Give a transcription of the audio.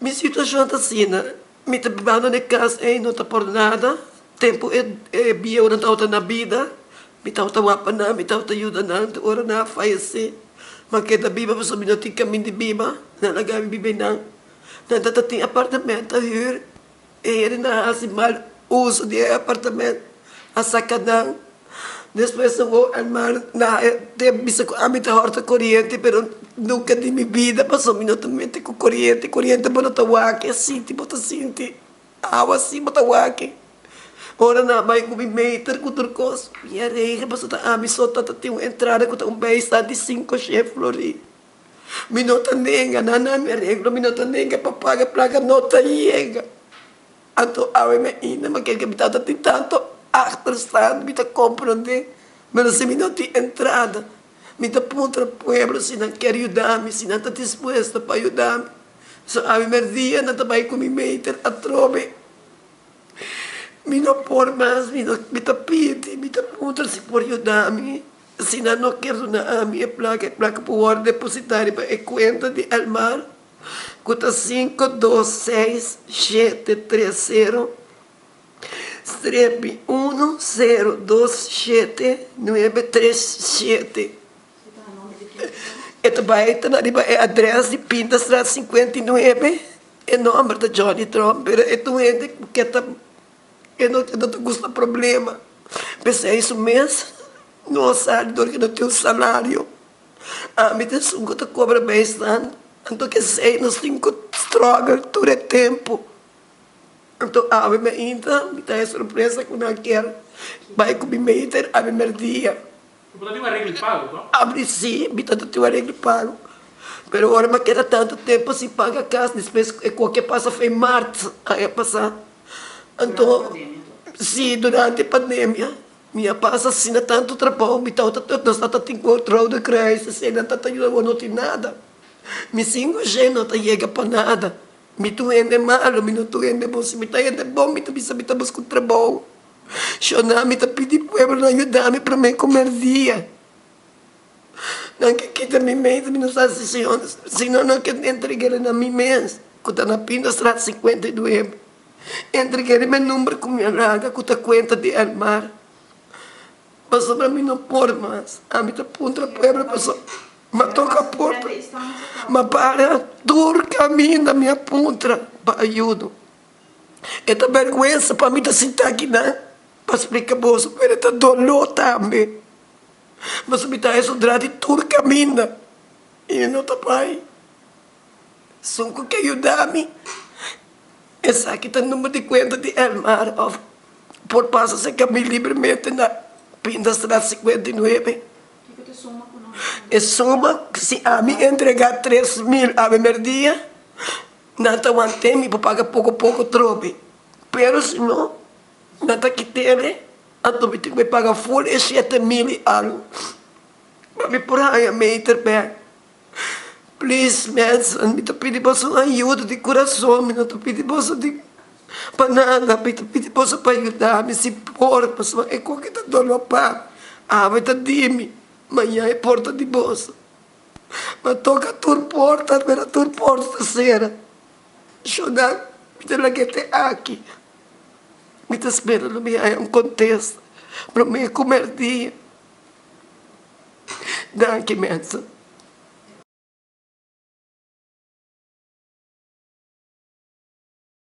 Mi situashon ta asina, mi ta bibando na e kas ei no ta por nada, tempu e e bieunan tabata na bida mi tabata wak pa nan, mi tabata yuda nan, te ora nan a fayesé mi a keda biba pasobra mi no tin kaminda di biba, nan a laga mi biba einan. Nan tabata tin apartamento a hür, e hendenan a hasi mal uso di e apartamento, a saka nan. Despues awor Elmar na te bisa ku ami ta hòrta koriente pero nunka di mi bida pasobra mi no ta mete ku koriente, koriente bo no ta wak e sinti bo ta sinti awa si bo ta wak e. Ora nan a bai ku mi meter ku tur kos mi a regla pasobra ta ami so ta tin un entrada ku ta un bijstand di sinku shen florin. Mi no ta nenga nan a mi areglo mi no ta nenga pa paga plaka no ta yega. Anto awe mi ainda ma kel ke mi tata tin tanto achterstand mi ta comprende pero si mi no tin entrada mi ta puntra pueblo si nan kier yuda mi si nan ta dispuesto pa yuda mi so awe merdia nan ta bay cu mi meter atrobe mi no por mas mi no mi ta pidi mi ta puntra si por yuda mi si nan no kier duna ami e placa e placa por worde deposita riba e cuenta di Elmar. Ku ta sinku dos seis shete tres sero strepi unu sero dos shete nuebe tres shete. E ta bai ta na riba e adres di Pindastraat 59. E nomber ta Johnny Tromp pero e ta un hende ku ke ta e no ta gusta problema. P'esei su mes no a sali dor ke no tin un salario. Ami ta esun ku ta kobra beistan, anto kesei nos tin ku struggle tur e tempu. Anto awe mi ainda mi ta e sorpresa ku nan kier bai ku mi meter awe merdia. Bo ta tin un areglo di pago, no? Ami si, mi ta tin un areglo di pago. Pero ora mi a keda tantu tempu sin paga kas, despues e koke pasa for mart aña pasa. Anto, si, durante pandemia. Mi a pasa asina tantu trabou, mi tabata nos tabata tin ku Rode Kruis, esei nan tabata yuda bo no tin nada. Mi sin José no ta yega pa nada. Mi ta un hende malu, mi no ta un hende bon. Si mi ta hende bon mi ta bisa mi ta buska un trabou. Shona mi ta pidi pueblonan yuda mi prome ku merdia. Nan ke kita mi mesa, mi no sa si si no nan ke entreg'e na mi mes ku ta na Pindastraat 59. Entreg'é riba e number ku mi a laga ku ta kuenta di Elmar, pasobra mi no por mas. Ami ta puntra pueblo pasobra mi a toka porta, mi a para tur kaminda mi a puntra pa ayudo. E ta bèrgwensa pa mi ta sinta akinan pa splika boso, pero e ta doló tambe pasobra mi ta haña sodrá di tur kaminda i e no ta bai. Esun ku ke yuda mi. Esaki ta number di kuenta di Elmar òf por pasa serka mi libremente na Pindastraat 59. Kiko ta e suma ku nos E suma si ami entregá 3000 awe merdia nan ta want'é mi por paga poko poko trobe pero si no nan ta kit'é anto mi tin ku paga ful e 7000 i algu pa mi por haña meter bèk. Please mensen, mi ta pidi boso un ayuda di kurason, mi no ta pidi boso di pa nada, mi ta pidi boso pa yuda mi si por, pasobra e koki ta dolo pa mi, awe ta di mi, maña e por ta di boso. Mi a toka tur porta, pero tur porta ta sera. Shonnan, mi ta laga te aki, mi ta spera lo mi haña un kontesta prome ku mèrdia. Danki mensen.